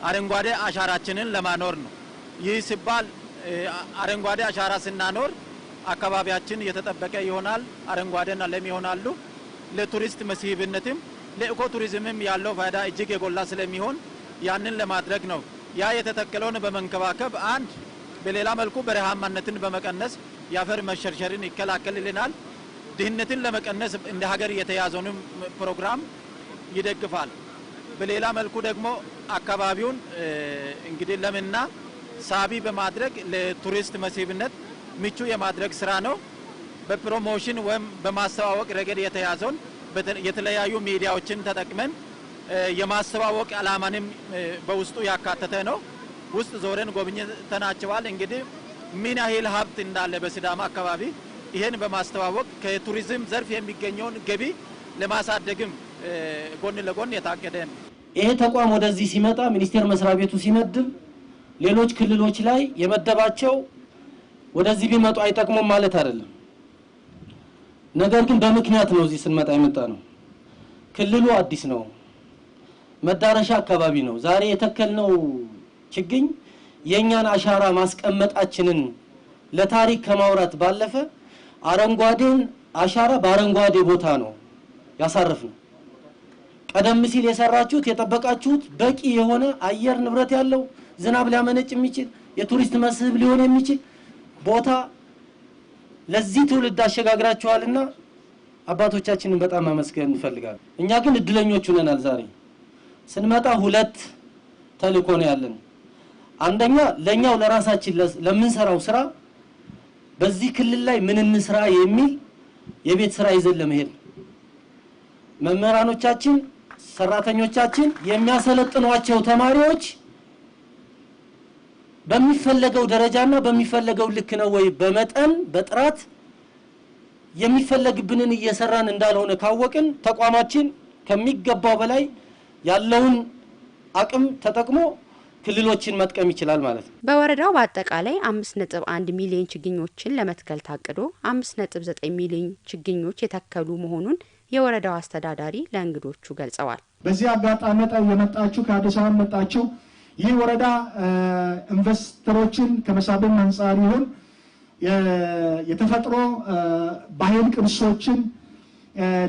T: አረንጓዴ አሻራችንን ለማኖር ነው። ይህ ሲባል አረንጓዴ አሻራ ስናኖር አካባቢያችን የተጠበቀ ይሆናል፣ አረንጓዴና ለም ይሆናሉ። ለቱሪስት መስህብነትም ለኢኮ ቱሪዝምም ያለው ፋይዳ እጅግ የጎላ ስለሚሆን ያንን ለማድረግ ነው። ያ የተተከለውን በመንከባከብ አንድ፣ በሌላ መልኩ በረሃማነትን በመቀነስ የአፈር መሸርሸርን ይከላከልልናል። ድህነትን ለመቀነስ እንደ ሀገር የተያዘውንም ፕሮግራም ይደግፋል። በሌላ መልኩ ደግሞ አካባቢውን እንግዲህ ለምና ሳቢ በማድረግ ለቱሪስት መስህብነት ምቹ የማድረግ ስራ ነው። በ promotion ወይም በማስተዋወቅ ረገድ የተያዘውን የተለያዩ ሚዲያዎችን ተጠቅመን የማስተዋወቅ ዓላማንም በውስጡ ያካተተ ነው። ውስጥ ዞረን ጎብኝተናቸዋል። እንግዲህ ምን ያህል ሀብት እንዳለ በሲዳማ አካባቢ ይሄን በማስተዋወቅ ከቱሪዝም ዘርፍ የሚገኘውን ገቢ ለማሳደግም ጎን ለጎን የታቀደ ነው።
R: ይሄ ተቋም ወደዚህ ሲመጣ ሚኒስቴር መስሪያ ቤቱ ሲመድብ ሌሎች ክልሎች ላይ የመደባቸው ወደዚህ ቢመጡ አይጠቅሙም ማለት አይደለም። ነገር ግን በምክንያት ነው እዚህ ስንመጣ የመጣ ነው። ክልሉ አዲስ ነው፣ መዳረሻ አካባቢ ነው። ዛሬ የተከልነው ችግኝ የእኛን አሻራ ማስቀመጣችንን ለታሪክ ከማውራት ባለፈ አረንጓዴን አሻራ በአረንጓዴ ቦታ ነው ያሳረፍነው። ቀደም ሲል የሰራችሁት የጠበቃችሁት በቂ የሆነ አየር ንብረት ያለው ዝናብ ሊያመነጭ የሚችል የቱሪስት መስህብ ሊሆን የሚችል ቦታ ለዚህ ትውልድ አሸጋግራችኋልና አባቶቻችንን በጣም ማመስገን እንፈልጋለን። እኛ ግን እድለኞች ሆነናል። ዛሬ ስንመጣ ሁለት ተልእኮ ነው ያለን። አንደኛ ለኛው ለራሳችን ለምንሰራው ስራ በዚህ ክልል ላይ ምን እንስራ የሚል የቤት ስራ ይዘን ለመሄድ ነው። መምህራኖቻችን፣ ሰራተኞቻችን የሚያሰለጥኗቸው ተማሪዎች በሚፈለገው ደረጃና በሚፈለገው ልክ ነው ወይ በመጠን በጥራት የሚፈለግብንን እየሰራን እንዳልሆነ ካወቅን ተቋማችን ከሚገባው በላይ ያለውን አቅም ተጠቅሞ ክልሎችን መጥቀም ይችላል ማለት ነው።
Q: በወረዳው በአጠቃላይ 5.1 ሚሊዮን ችግኞችን ለመትከል ታቅዶ 5.9 ሚሊዮን ችግኞች የተከሉ መሆኑን የወረዳው አስተዳዳሪ ለእንግዶቹ ገልጸዋል።
G: በዚህ አጋጣሚ የመጣችሁ ከአዲስ አበባ መጣችሁ ይህ ወረዳ ኢንቨስተሮችን ከመሳብም አንጻር ይሁን የተፈጥሮ ባህል ቅርሶችን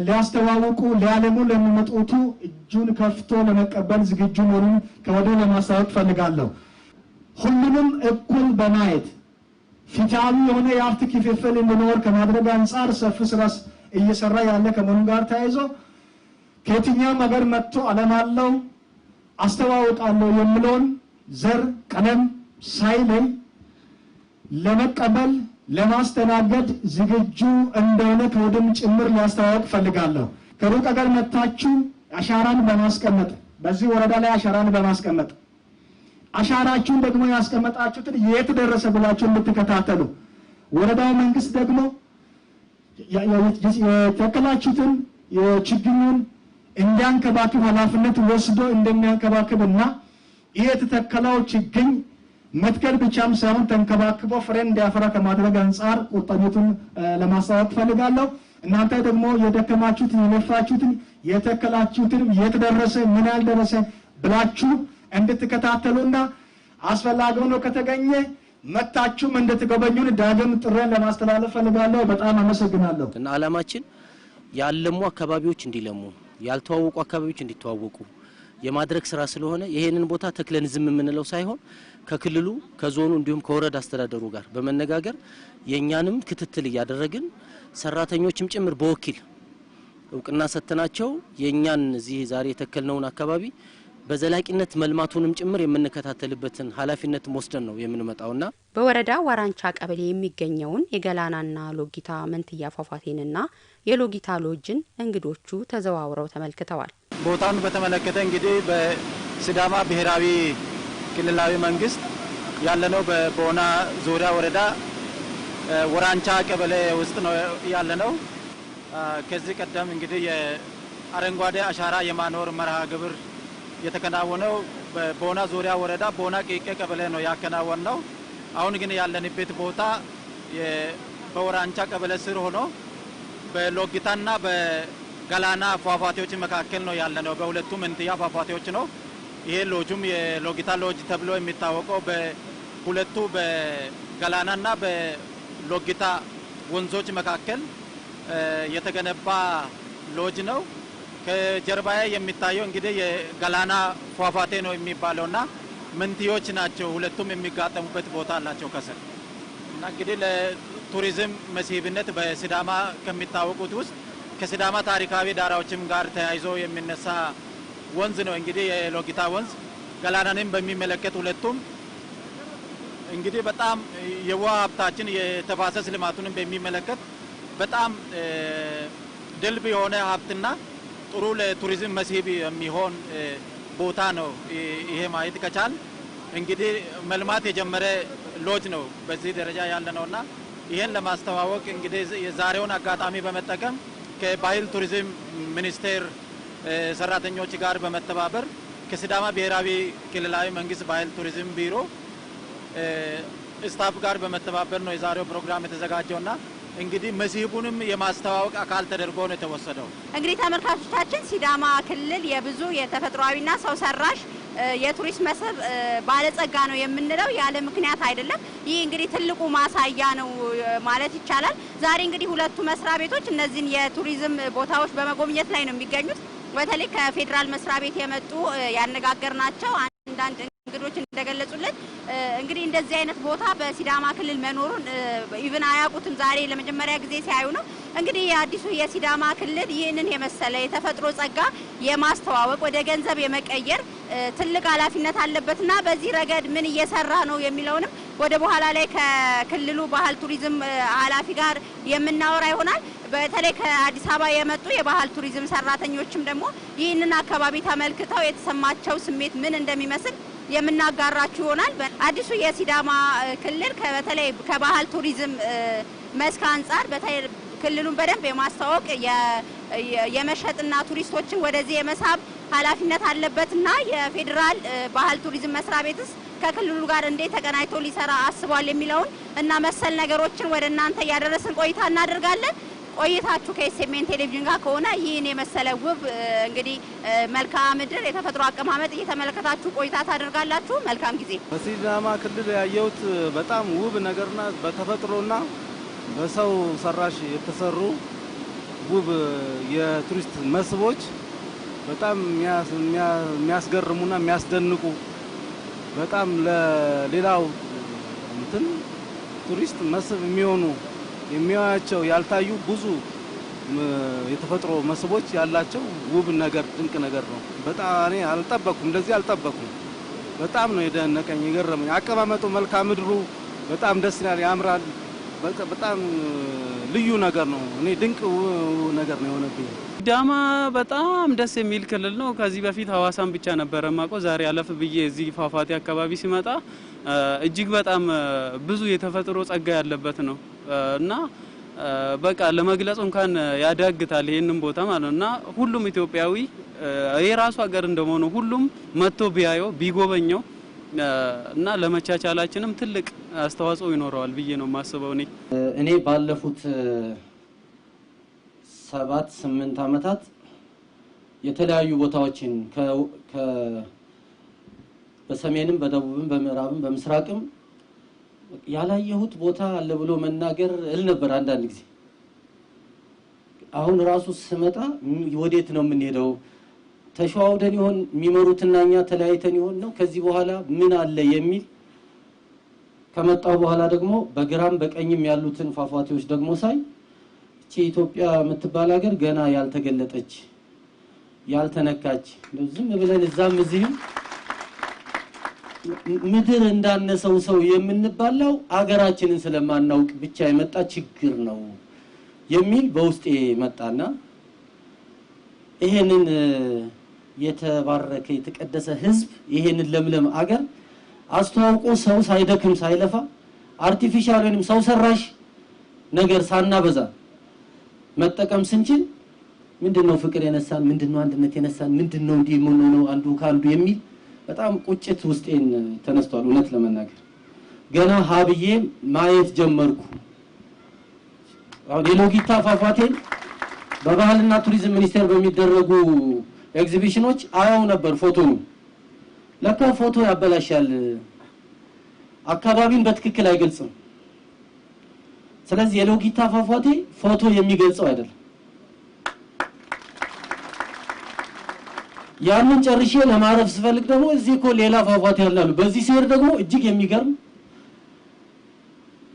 G: ሊያስተዋውቁ ሊያለሙ ለሚመጡቱ እጁን ከፍቶ ለመቀበል ዝግጁ መሆኑን ከወዲሁ ለማስታወቅ ፈልጋለሁ። ሁሉንም እኩል በማየት ፍትሃዊ የሆነ የሀብት ክፍፍል እንዲኖር ከማድረግ አንጻር ሰፊ ስራ እየሰራ ያለ ከመሆኑ ጋር ተያይዞ ከየትኛውም ሀገር መጥቶ አለማለው አስተዋውቃለሁ የሚለውን ዘር፣ ቀለም ሳይለይ ለመቀበል ለማስተናገድ ዝግጁ እንደሆነ ከወዲሁም ጭምር ሊያስተዋውቅ ፈልጋለሁ። ከሩቅ ሀገር መጥታችሁ አሻራን በማስቀመጥ በዚህ ወረዳ ላይ አሻራን በማስቀመጥ አሻራችሁን ደግሞ ያስቀመጣችሁትን የት ደረሰ ብላችሁ እንድትከታተሉ ወረዳው መንግስት ደግሞ የተከላችሁትን የችግኙን እንዲያንከባክብ ኃላፊነት ወስዶ እንደሚያንከባክብና ይህ የተተከለው ችግኝ መትከል ብቻም ሳይሆን ተንከባክቦ ፍሬ እንዲያፈራ ከማድረግ አንጻር ቁርጠኝነቱን ለማስታወቅ ፈልጋለሁ። እናንተ ደግሞ የደከማችሁትን የለፋችሁትን የተከላችሁትን የት ደረሰ ምን ያህል ደረሰ ብላችሁ እንድትከታተሉና አስፈላጊ ሆኖ ከተገኘ መታችሁም እንድትጎበኙን ዳግም ጥሬን ለማስተላለፍ ፈልጋለሁ። በጣም አመሰግናለሁ።
R: እና አላማችን ያለሙ አካባቢዎች እንዲለሙ፣ ያልተዋወቁ አካባቢዎች እንዲተዋወቁ የማድረግ ስራ ስለሆነ ይሄንን ቦታ ተክለን ዝም የምንለው ሳይሆን ከክልሉ ከዞኑ እንዲሁም ከወረዳ አስተዳደሩ ጋር በመነጋገር የእኛንም ክትትል እያደረግን ሰራተኞችም ጭምር በወኪል እውቅና ሰጥተናቸው የእኛን እዚህ ዛሬ የተከልነውን አካባቢ በዘላቂነት መልማቱንም ጭምር የምንከታተልበትን ኃላፊነትም ወስደን ነው የምንመጣውና
Q: በወረዳ ዋራንቻ ቀበሌ የሚገኘውን የገላናና ሎጊታ መንትያ ፏፏቴንና የሎጊታ ሎጅን እንግዶቹ ተዘዋውረው ተመልክተዋል።
T: ቦታውን በተመለከተ እንግዲህ በሲዳማ ብሔራዊ ክልላዊ መንግስት ያለነው በቦና ዙሪያ ወረዳ ወራንቻ ቀበሌ ውስጥ ነው ያለነው። ከዚህ ቀደም እንግዲህ የአረንጓዴ አሻራ የማኖር መርሃ ግብር የተከናወነው በቦና ዙሪያ ወረዳ ቦና ቂቄ ቀበሌ ነው ያከናወን ነው። አሁን ግን ያለንበት ቦታ በወራንቻ ቀበሌ ስር ሆኖ በሎጊታና በገላና ፏፏቴዎች መካከል ነው ያለነው። በሁለቱ መንትያ ፏፏቴዎች ነው። ይሄ ሎጁም የሎጊታ ሎጅ ተብሎ የሚታወቀው በሁለቱ በገላናና በሎጊታ ወንዞች መካከል የተገነባ ሎጅ ነው። ከጀርባዬ የሚታየው እንግዲህ የገላና ፏፏቴ ነው የሚባለውና መንትዮች ናቸው። ሁለቱም የሚጋጠሙበት ቦታ አላቸው ከስር እና እንግዲህ ለቱሪዝም መስህብነት በሲዳማ ከሚታወቁት ውስጥ ከሲዳማ ታሪካዊ ዳራዎችም ጋር ተያይዞ የሚነሳ ወንዝ ነው። እንግዲህ የሎጊታ ወንዝ ገላናንም በሚመለከት ሁለቱም እንግዲህ በጣም የውሃ ሀብታችን የተፋሰስ ልማቱንም በሚመለከት በጣም ድልብ የሆነ ሀብትና ጥሩ ለቱሪዝም መስህብ የሚሆን ቦታ ነው። ይሄ ማየት ከቻል እንግዲህ መልማት የጀመረ ሎጅ ነው በዚህ ደረጃ ያለ ነውና ይሄን ለማስተዋወቅ እንግዲህ የዛሬውን አጋጣሚ በመጠቀም ከባህል ቱሪዝም ሚኒስቴር ሰራተኞች ጋር በመተባበር ከሲዳማ ብሔራዊ ክልላዊ መንግስት ባህል ቱሪዝም ቢሮ staff ጋር በመተባበር ነው የዛሬው ፕሮግራም የተዘጋጀውና እንግዲህ መስህቡንም የማስተዋወቅ አካል ተደርጎ ነው የተወሰደው።
Q: እንግዲህ ተመልካቾቻችን ሲዳማ ክልል የብዙ የተፈጥሯዊና ሰው ሰራሽ የቱሪስት መስህብ ባለጸጋ ነው የምንለው ያለ ምክንያት አይደለም። ይህ እንግዲህ ትልቁ ማሳያ ነው ማለት ይቻላል። ዛሬ እንግዲህ ሁለቱ መስሪያ ቤቶች እነዚህን የቱሪዝም ቦታዎች በመጎብኘት ላይ ነው የሚገኙት። በተለይ ከፌዴራል መስሪያ ቤት የመጡ ያነጋገርናቸው አንዳንድ እንግዶች እንደገለጹልን እንግዲህ እንደዚህ አይነት ቦታ በሲዳማ ክልል መኖሩን even አያውቁትም። ዛሬ ለመጀመሪያ ጊዜ ሲያዩ ነው። እንግዲህ የአዲሱ የሲዳማ ክልል ይህንን የመሰለ የተፈጥሮ ጸጋ የማስተዋወቅ ወደ ገንዘብ የመቀየር ትልቅ ኃላፊነት አለበትና በዚህ ረገድ ምን እየሰራ ነው የሚለውንም ወደ በኋላ ላይ ከክልሉ ባህል ቱሪዝም ኃላፊ ጋር የምናወራ ይሆናል። በተለይ ከአዲስ አበባ የመጡ የባህል ቱሪዝም ሰራተኞችም ደግሞ ይህንን አካባቢ ተመልክተው የተሰማቸው ስሜት ምን እንደሚመስል የምናጋራችሁ ይሆናል። አዲሱ የሲዳማ ክልል በተለይ ከባህል ቱሪዝም መስክ አንጻር በተለይ ክልሉን በደንብ የማስተዋወቅ የመሸጥና ቱሪስቶችን ወደዚህ የመሳብ ኃላፊነት አለበትና የፌዴራል ባህል ቱሪዝም መስሪያ ቤትስ ከክልሉ ጋር እንዴት ተቀናጅቶ ሊሰራ አስቧል የሚለውን እና መሰል ነገሮችን ወደ እናንተ እያደረስን ቆይታ እናደርጋለን። ቆይታችሁ ከኤስኤምኤን ቴሌቪዥን ጋር ከሆነ ይህን የመሰለ ውብ እንግዲህ መልክዓ ምድር የተፈጥሮ አቀማመጥ እየተመለከታችሁ ቆይታ ታደርጋላችሁ። መልካም ጊዜ።
U: በሲዳማ ክልል ያየሁት በጣም ውብ ነገርና በተፈጥሮና በሰው ሰራሽ የተሰሩ ውብ የቱሪስት መስህቦች በጣም የሚያስገርሙና የሚያስደንቁ በጣም ለሌላው እንትን ቱሪስት መስህብ የሚሆኑ የሚያያቸው ያልታዩ ብዙ የተፈጥሮ መስህቦች ያላቸው ውብ ነገር ድንቅ ነገር ነው። በጣም እኔ አልጠበኩም፣ እንደዚህ አልጠበኩም። በጣም ነው የደነቀኝ የገረመኝ። አቀማመጡ፣ መልክዓ ምድሩ በጣም ደስ ይላል፣ ያምራል። በጣም ልዩ ነገር ነው። እኔ ድንቅ ነገር ነው የሆነብኝ።
S: ሲዳማ በጣም ደስ የሚል ክልል ነው። ከዚህ በፊት ሀዋሳን ብቻ ነበረ ማውቀው። ዛሬ አለፍ ብዬ እዚህ ፏፏቴ አካባቢ ሲመጣ እጅግ በጣም ብዙ የተፈጥሮ ጸጋ ያለበት ነው እና በቃ ለመግለጽ እንኳን ያዳግታል ይህንን ቦታ ማለት ነው እና ሁሉም ኢትዮጵያዊ የራሱ ሀገር እንደመሆኑ ሁሉም መጥቶ ቢያየው ቢጎበኘው እና ለመቻቻላችንም ትልቅ አስተዋጽኦ ይኖረዋል ብዬ ነው የማስበው።
R: እኔ ባለፉት 7 8 ዓመታት የተለያዩ ቦታዎችን በሰሜንም በደቡብም በምዕራብም በምስራቅም ያላየሁት ቦታ አለ ብሎ መናገር እል ነበር አንዳንድ ጊዜ። አሁን ራሱ ስመጣ ወዴት ነው የምንሄደው? ተሸዋውደን ይሆን የሚመሩትና እኛ ተለያይተን ይሆን ነው ከዚህ በኋላ ምን አለ የሚል ከመጣው በኋላ ደግሞ በግራም በቀኝም ያሉትን ፏፏቴዎች ደግሞ ሳይ እቺ ኢትዮጵያ የምትባል ሀገር ገና ያልተገለጠች ያልተነካች ዝም ብለን እዛም እዚህም ምድር እንዳነሰው ሰው የምንባላው አገራችንን ስለማናውቅ ብቻ የመጣ ችግር ነው የሚል በውስጤ መጣና ይሄንን የተባረከ የተቀደሰ ህዝብ ይሄንን ለምለም አገር አስተዋውቆ ሰው ሳይደክም ሳይለፋ artificial ወይንም ሰው ሰራሽ ነገር ሳናበዛ መጠቀም ስንችል ምንድነው ፍቅር የነሳን፣ ምንድነው አንድነት የነሳን፣ ምንድነው እንዲህ የምንሆነው አንዱ ካንዱ የሚል በጣም ቁጭት ውስጤን ተነስቷል። እውነት ለመናገር ገና ሀብዬ ማየት ጀመርኩ። አሁን የሎጊታ ፏፏቴን በባህልና ቱሪዝም ሚኒስቴር በሚደረጉ ኤግዚቢሽኖች አያው ነበር ፎቶው። ለካ ፎቶ ያበላሻል፣ አካባቢን በትክክል አይገልጽም። ስለዚህ የሎጊታ ፏፏቴ ፎቶ የሚገልጸው አይደለም። ያንን ጨርሼ ለማረፍ ስፈልግ ደግሞ እዚህ እኮ ሌላ ፏፏቴ አለ። በዚህ ሲሄድ ደግሞ እጅግ የሚገርም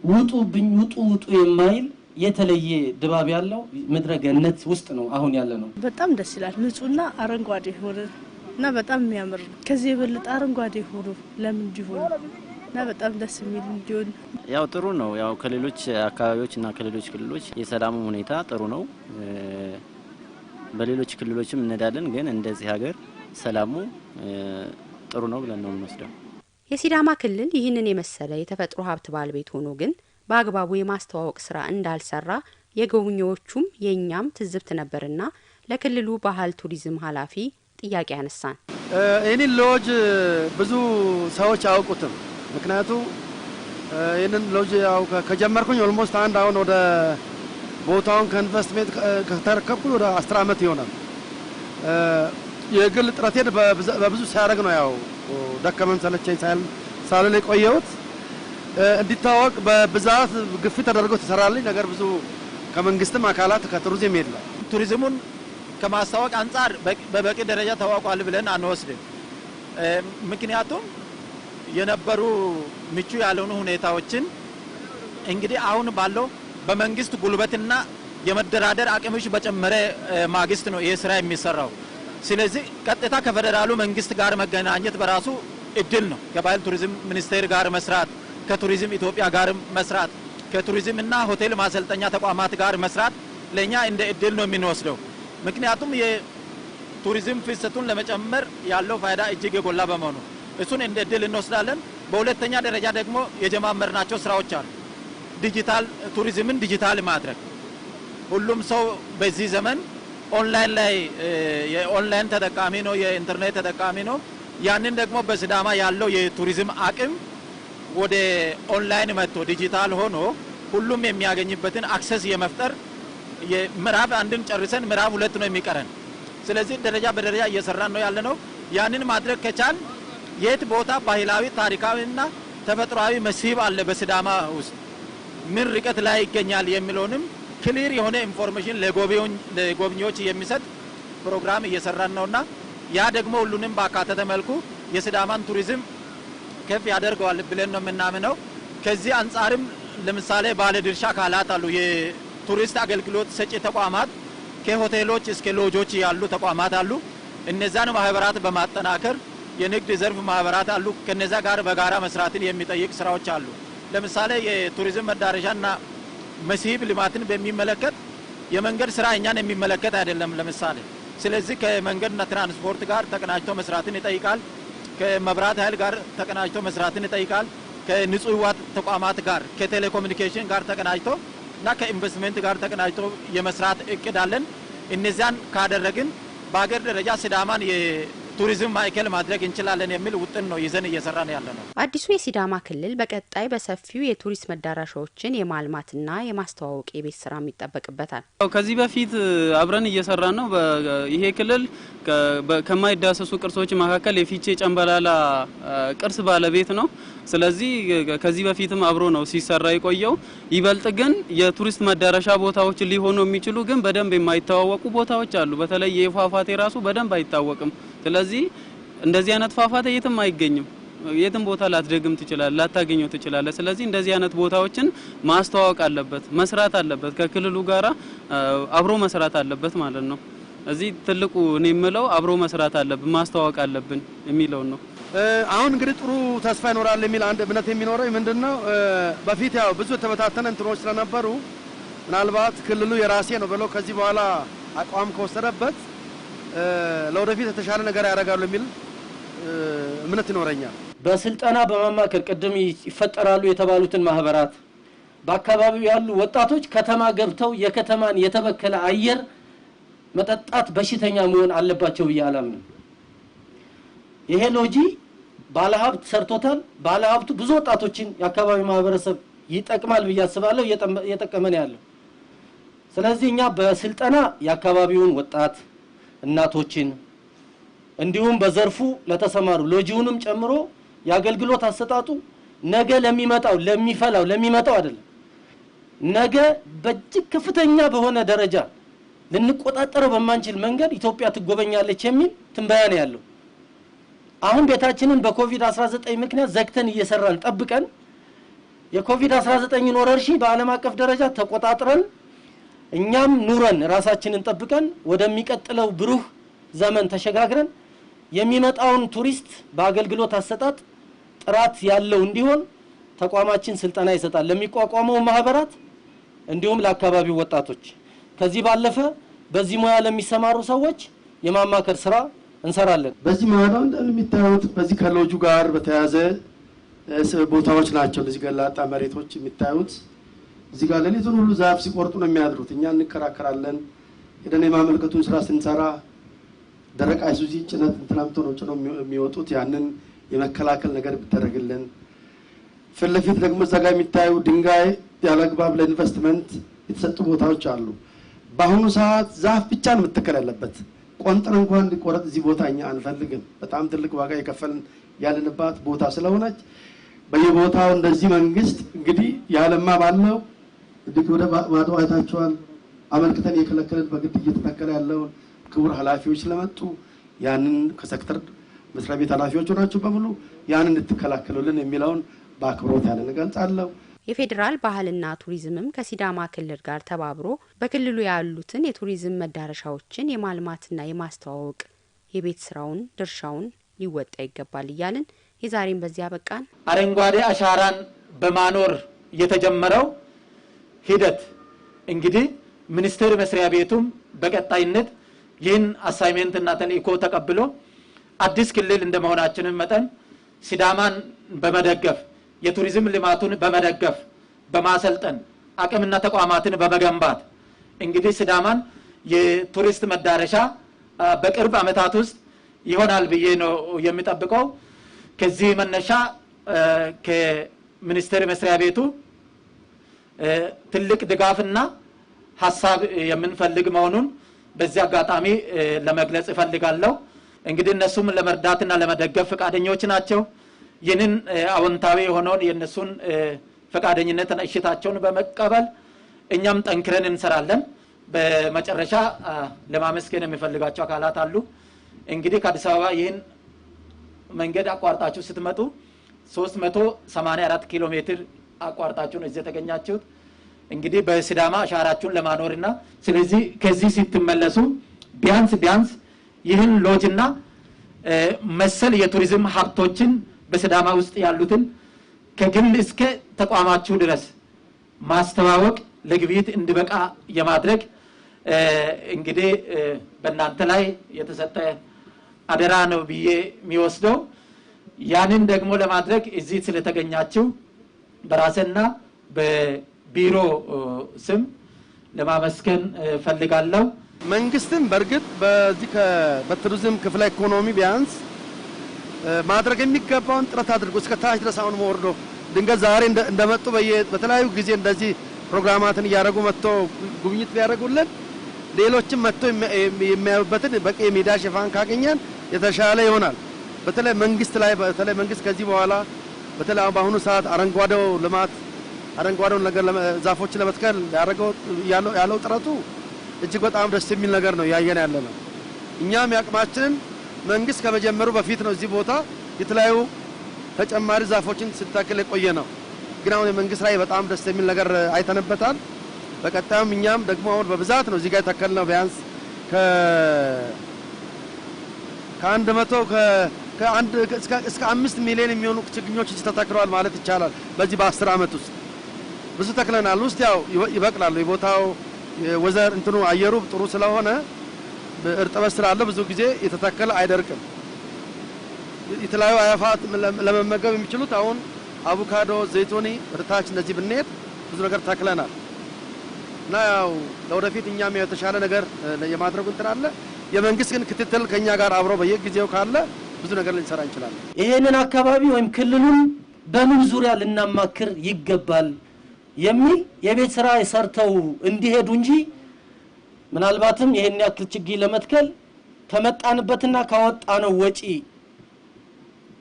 R: ውጡብኝ ውጡ ውጡ የማይል የተለየ ድባብ ያለው ምድረ ገነት ውስጥ ነው አሁን ያለ ነው።
V: በጣም ደስ ይላል። ንጹህና አረንጓዴ ሆነ እና በጣም የሚያምር ነው። ከዚህ የበለጠ አረንጓዴ ሆኖ ለምን እንዲሆን እና በጣም ደስ የሚል እንዲሆን
W: ያው ጥሩ ነው። ያው ከሌሎች አካባቢዎች እና ከሌሎች ክልሎች የሰላሙ ሁኔታ ጥሩ ነው። በሌሎች ክልሎችም እንሄዳለን፣ ግን እንደዚህ ሀገር ሰላሙ ጥሩ ነው ብለን ነው የምንወስደው።
Q: የሲዳማ ክልል ይህንን የመሰለ የተፈጥሮ ሀብት ባለቤት ሆኖ ግን በአግባቡ የማስተዋወቅ ስራ እንዳልሰራ የጎብኚዎቹም የእኛም ትዝብት ነበርና ለክልሉ ባህል ቱሪዝም ኃላፊ ጥያቄ አነሳን።
U: ይህንን ሎጅ ብዙ ሰዎች አያውቁትም። ምክንያቱ ይህንን ሎጅ ያው ከጀመርኩኝ almost አንድ አሁን ወደ ቦታውን ከኢንቨስትሜንት ከተረከብኩኝ ወደ 10 ዓመት ይሆናል። የግል ጥረቴን በብዙ ሲያደርግ ነው ያው ደከመን ሰለቸኝ ሳልል የቆየሁት። እንዲታወቅ በብዛት ግፊት ተደርጎ ተሰራልኝ ነገር ብዙ ከመንግስትም አካላት ከቱሪዝም የለም።
T: ቱሪዝሙን ከማስታወቅ አንጻር በበቂ ደረጃ ተዋውቋል ብለን አንወስድም። ምክንያቱም የነበሩ ምቹ ያልሆኑ ሁኔታዎችን እንግዲህ አሁን ባለው በመንግስት ጉልበትና የመደራደር አቅምሽ በጨመረ ማግስት ነው ይሄ ስራ የሚሰራው። ስለዚህ ቀጥታ ከፌዴራሉ መንግስት ጋር መገናኘት በራሱ እድል ነው። ከባህል ቱሪዝም ሚኒስቴር ጋር መስራት፣ ከቱሪዝም ኢትዮጵያ ጋር መስራት፣ ከቱሪዝም እና ሆቴል ማሰልጠኛ ተቋማት ጋር መስራት ለእኛ እንደ እድል ነው የምንወስደው። ምክንያቱም የቱሪዝም ፍሰቱን ለመጨመር ያለው ፋይዳ እጅግ የጎላ በመሆኑ እሱን እንደ እድል እንወስዳለን። በሁለተኛ ደረጃ ደግሞ የጀማመርናቸው ስራዎች አሉ። ዲጂታል ቱሪዝምን ዲጂታል ማድረግ፣ ሁሉም ሰው በዚህ ዘመን ኦንላይን ላይ የኦንላይን ተጠቃሚ ነው፣ የኢንተርኔት ተጠቃሚ ነው። ያንን ደግሞ በሲዳማ ያለው የቱሪዝም አቅም ወደ ኦንላይን መጥቶ ዲጂታል ሆኖ ሁሉም የሚያገኝበትን access የመፍጠር ምዕራፍ አንድን ጨርሰን ምዕራፍ ሁለት ነው የሚቀረን። ስለዚህ ደረጃ በደረጃ እየሰራን ነው ያለነው። ያንን ማድረግ ከቻል የት ቦታ ባህላዊ፣ ታሪካዊና ተፈጥሯዊ መስህብ አለ በሲዳማ ውስጥ ምን ርቀት ላይ ይገኛል የሚለውንም clear የሆነ information ለጎብኚዎች የሚሰጥ ፕሮግራም እየሰራን ነውና ያ ደግሞ ሁሉንም ባካተተ መልኩ የሲዳማን ቱሪዝም ከፍ ያደርገዋል ብለን ነው የምናምነው። ከዚህ አንጻርም ለምሳሌ ባለድርሻ አካላት አሉ። የቱሪስት አገልግሎት ሰጪ ተቋማት ከሆቴሎች እስከ ሎጆች ያሉ ተቋማት አሉ። እነዛን ማህበራት በማጠናከር የንግድ ዘርፍ ማህበራት አሉ። ከነዛ ጋር በጋራ መስራትን የሚጠይቅ ስራዎች አሉ። ለምሳሌ የቱሪዝም መዳረሻና መስህብ ልማትን በሚመለከት የመንገድ ስራ እኛን የሚመለከት አይደለም። ለምሳሌ ስለዚህ ከመንገድና ትራንስፖርት ጋር ተቀናጅቶ መስራትን ይጠይቃል። ከመብራት ኃይል ጋር ተቀናጅቶ መስራትን ይጠይቃል። ከንጹህ ውሃ ተቋማት ጋር፣ ከቴሌኮሙኒኬሽን ጋር ተቀናጅቶ እና ከኢንቨስትመንት ጋር ተቀናጅቶ የመስራት እቅድ አለን። እነዚያን ካደረግን በሀገር ደረጃ ሲዳማን የቱሪዝም ማዕከል ማድረግ እንችላለን የሚል ውጥን ነው ይዘን እየሰራን ያለ ነው።
Q: አዲሱ የሲዳማ ክልል በቀጣይ በሰፊው የቱሪስት መዳረሻዎችን የማልማትና የማስተዋወቅ የቤት ስራም ይጠበቅበታል።
S: ከዚህ በፊት አብረን እየሰራን ነው። ይሄ ክልል ከማይዳሰሱ ቅርሶች መካከል የፊቼ ጨምበላላ ቅርስ ባለቤት ነው። ስለዚህ ከዚህ በፊትም አብሮ ነው ሲሰራ የቆየው። ይበልጥ ግን የቱሪስት መዳረሻ ቦታዎች ሊሆኑ የሚችሉ ግን በደንብ የማይተዋወቁ ቦታዎች አሉ። በተለይ የፏፏቴ ራሱ በደንብ አይታወቅም። ስለዚህ እንደዚህ አይነት ፏፏቴ የትም አይገኝም። የትም ቦታ ላትደግም ትችላለህ፣ ላታገኘው ትችላለህ። ስለዚህ እንደዚህ አይነት ቦታዎችን ማስተዋወቅ አለበት፣ መስራት አለበት፣ ከክልሉ ጋራ አብሮ መስራት አለበት ማለት ነው። እዚህ ትልቁ እኔ የምለው አብሮ መስራት አለብን፣ ማስተዋወቅ አለብን የሚለውን ነው።
U: አሁን እንግዲህ ጥሩ ተስፋ ይኖራል የሚል አንድ እምነት የሚኖረው ምንድነው፣ በፊት ያው ብዙ የተበታተነ እንትኖች ስለነበሩ ምናልባት ክልሉ የራሴ ነው ብለው ከዚህ በኋላ አቋም ከወሰደበት ለወደፊት የተሻለ ነገር ያደርጋሉ የሚል እምነት ይኖረኛል።
R: በስልጠና በማማከር ቅድም ይፈጠራሉ የተባሉትን ማህበራት በአካባቢው ያሉ ወጣቶች ከተማ ገብተው የከተማን የተበከለ አየር መጠጣት በሽተኛ መሆን አለባቸው ብዬ አላምንም። ይሄ ሎጂ ባለሀብት ሰርቶታል። ባለሀብቱ ብዙ ወጣቶችን የአካባቢው ማህበረሰብ ይጠቅማል ብዬ አስባለሁ። እየጠቀመ ነው ያለው። ስለዚህ እኛ በስልጠና የአካባቢውን ወጣት እናቶችን እንዲሁም በዘርፉ ለተሰማሩ ሎጂውንም ጨምሮ የአገልግሎት አሰጣጡ ነገ ለሚመጣው ለሚፈላው ለሚመጣው አይደለም፣ ነገ በእጅግ ከፍተኛ በሆነ ደረጃ ልንቆጣጠረው በማንችል መንገድ ኢትዮጵያ ትጎበኛለች የሚል ትንበያ ነው ያለው። አሁን ቤታችንን በኮቪድ-19 ምክንያት ዘግተን እየሰራን ጠብቀን የኮቪድ-19ን ወረርሽኝ በዓለም አቀፍ ደረጃ ተቆጣጥረን እኛም ኑረን ራሳችንን ጠብቀን ወደሚቀጥለው ብሩህ ዘመን ተሸጋግረን የሚመጣውን ቱሪስት በአገልግሎት አሰጣጥ ጥራት ያለው እንዲሆን ተቋማችን ስልጠና ይሰጣል ለሚቋቋመው ማህበራት እንዲሁም ለአካባቢው ወጣቶች። ከዚህ ባለፈ በዚህ ሙያ ለሚሰማሩ ሰዎች የማማከር ስራ እንሰራለን።
U: በዚህ መሀል እንደሚታዩት በዚህ ከሎጁ ጋር በተያያዘ ቦታዎች ናቸው እነዚህ ገላጣ መሬቶች የሚታዩት። እዚህ ጋር ሌሊቱን ሁሉ ዛፍ ሲቆርጡ ነው የሚያድሩት። እኛ እንከራከራለን። ሄደን የማመልከቱን ስራ ስንሰራ ደረቅ አይሱዚ ጭነት እንትን አምጥቶ ነው ጭነው የሚወጡት። ያንን የመከላከል ነገር ቢደረግልን። ፊት ለፊት ደግሞ እዛ ጋር የሚታዩ ድንጋይ ያለአግባብ ለኢንቨስትመንት የተሰጡ ቦታዎች አሉ። በአሁኑ ሰዓት ዛፍ ብቻ ነው መተከል ያለበት። ቆንጥር እንኳን እንዲቆረጥ እዚህ ቦታ እኛ አንፈልግም። በጣም ትልቅ ዋጋ የከፈልን ያለንባት ቦታ ስለሆነች በየቦታው እንደዚህ መንግስት እንግዲህ ያለማ ባለው እንግዲህ ወደ ማዶ አይታችኋል። አመልክተን የከለከለን በግድ እየተተከለ ያለውን ክቡር ኃላፊዎች ስለመጡ ያንን ከሴክተር መስሪያ ቤት ኃላፊዎች ናቸው በሙሉ ያንን እንድትከላከሉልን የሚለውን በአክብሮት ያንን እገልጻለሁ።
Q: የፌዴራል ባህልና ቱሪዝምም ከሲዳማ ክልል ጋር ተባብሮ በክልሉ ያሉትን የቱሪዝም መዳረሻዎችን የማልማትና የማስተዋወቅ የቤት ስራውን ድርሻውን ሊወጣ ይገባል እያልን የዛሬን በዚያ በቃን።
T: አረንጓዴ አሻራን በማኖር የተጀመረው ሂደት እንግዲህ ሚኒስቴር መስሪያ ቤቱም በቀጣይነት ይህን assignment ና ተልእኮ ተቀብሎ አዲስ ክልል እንደመሆናችንም መጠን ሲዳማን በመደገፍ የቱሪዝም ልማቱን በመደገፍ በማሰልጠን አቅምና ተቋማትን በመገንባት እንግዲህ ሲዳማን የቱሪስት መዳረሻ በቅርብ ዓመታት ውስጥ ይሆናል ብዬ ነው የሚጠብቀው። ከዚህ መነሻ ከሚኒስቴር መስሪያ ቤቱ ትልቅ ድጋፍና ሀሳብ የምንፈልግ መሆኑን በዚህ አጋጣሚ ለመግለጽ እፈልጋለሁ። እንግዲህ እነሱም ለመርዳትና ለመደገፍ ፈቃደኞች ናቸው። ይህንን አዎንታዊ የሆነውን የእነሱን ፈቃደኝነትና እሽታቸውን በመቀበል እኛም ጠንክረን እንሰራለን። በመጨረሻ ለማመስገን የሚፈልጋቸው አካላት አሉ። እንግዲህ ከአዲስ አበባ ይህን መንገድ አቋርጣችሁ ስትመጡ 384 ኪሎ ሜትር አቋርጣችሁ ነው እዚህ የተገኛችሁት። እንግዲህ በሲዳማ አሻራችሁን ለማኖርና ስለዚህ ከዚህ ስትመለሱ ቢያንስ ቢያንስ ይህን ሎጅና መሰል የቱሪዝም ሀብቶችን በሲዳማ ውስጥ ያሉትን ከግል እስከ ተቋማችሁ ድረስ ማስተዋወቅ ለግብይት እንዲበቃ የማድረግ እንግዲህ በእናንተ ላይ የተሰጠ አደራ ነው ብዬ የሚወስደው። ያንን ደግሞ ለማድረግ እዚህ ስለተገኛችሁ በራሴና በቢሮ ስም ለማመስገን ፈልጋለሁ።
U: መንግስትም በእርግጥ በዚህ በቱሪዝም ክፍለ ኢኮኖሚ ቢያንስ ማድረግ የሚገባውን ጥረት አድርጎ እስከ ታች ድረስ አሁን ወርዶ ድንገት ዛሬ እንደመጡ በተለያዩ ጊዜ እንደዚህ ፕሮግራማትን እያደረጉ መጥቶ ጉብኝት ቢያደርጉልን ሌሎችም መጥቶ የሚያዩበትን በቂ የሜዳ ሽፋን ካገኘን የተሻለ ይሆናል። በተለይ መንግስት ላይ በተለይ መንግስት ከዚህ በኋላ በተለይ በአሁኑ ሰዓት አረንጓዴው ልማት አረንጓዴውን ነገር ዛፎችን ለመትከል ያደረገው ያለው ጥረቱ እጅግ በጣም ደስ የሚል ነገር ነው እያየን ያለ ነው። እኛም ያቅማችንን መንግስት ከመጀመሩ በፊት ነው እዚህ ቦታ የተለያዩ ተጨማሪ ዛፎችን ስንተክል የቆየ ነው። ግን አሁን የመንግስት ላይ በጣም ደስ የሚል ነገር አይተንበታል። በቀጣዩም እኛም ደግሞ አሁን በብዛት ነው እዚህ ጋር የተከልነው ቢያንስ ከአንድ መቶ ከአንድ እስከ 5 ሚሊዮን የሚሆኑ ችግኞች እዚህ ተተክለዋል ማለት ይቻላል። በዚህ በ10 ዓመት ውስጥ ብዙ ተክለናል። ውስጥ ያው ይበቅላሉ። የቦታው ወዘር እንትኑ አየሩ ጥሩ ስለሆነ እርጥበት ስላለ ብዙ ጊዜ የተተከለ አይደርቅም። የተለያዩ አዕዋፋት ለመመገብ የሚችሉት አሁን አቮካዶ፣ ዘይቶኒ ወደታች እንደዚህ ብንሄድ ብዙ ነገር ተክለናል እና ያው ለወደፊት እኛም የተሻለ ነገር የማድረጉ እንትን አለ። የመንግስት ግን ክትትል ከኛ ጋር አብሮ በየጊዜው ካለ ብዙ ነገር ልንሰራ እንችላለን።
R: ይሄንን አካባቢ ወይም ክልሉን በምን ዙሪያ ልናማክር ይገባል የሚል የቤት ስራ ሰርተው እንዲሄዱ እንጂ ምናልባትም ይሄን ያክል ችግኝ ለመትከል ከመጣንበትና ካወጣነው ወጪ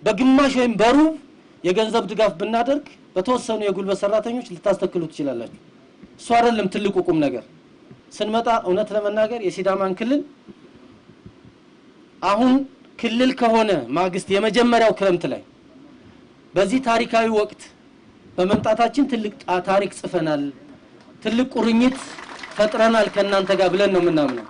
R: በግማሽ ወይም በሩብ የገንዘብ ድጋፍ ብናደርግ በተወሰኑ የጉልበት ሰራተኞች ልታስተክሉ ትችላላችሁ። እሱ አይደለም ትልቁ ቁም ነገር። ስንመጣ እውነት ለመናገር የሲዳማን ክልል አሁን ክልል ከሆነ ማግስት የመጀመሪያው ክረምት ላይ በዚህ ታሪካዊ ወቅት በመምጣታችን ትልቅ ታሪክ ጽፈናል፣ ትልቅ ቁርኝት ፈጥረናል ከእናንተ ጋር ብለን ነው የምናምነው።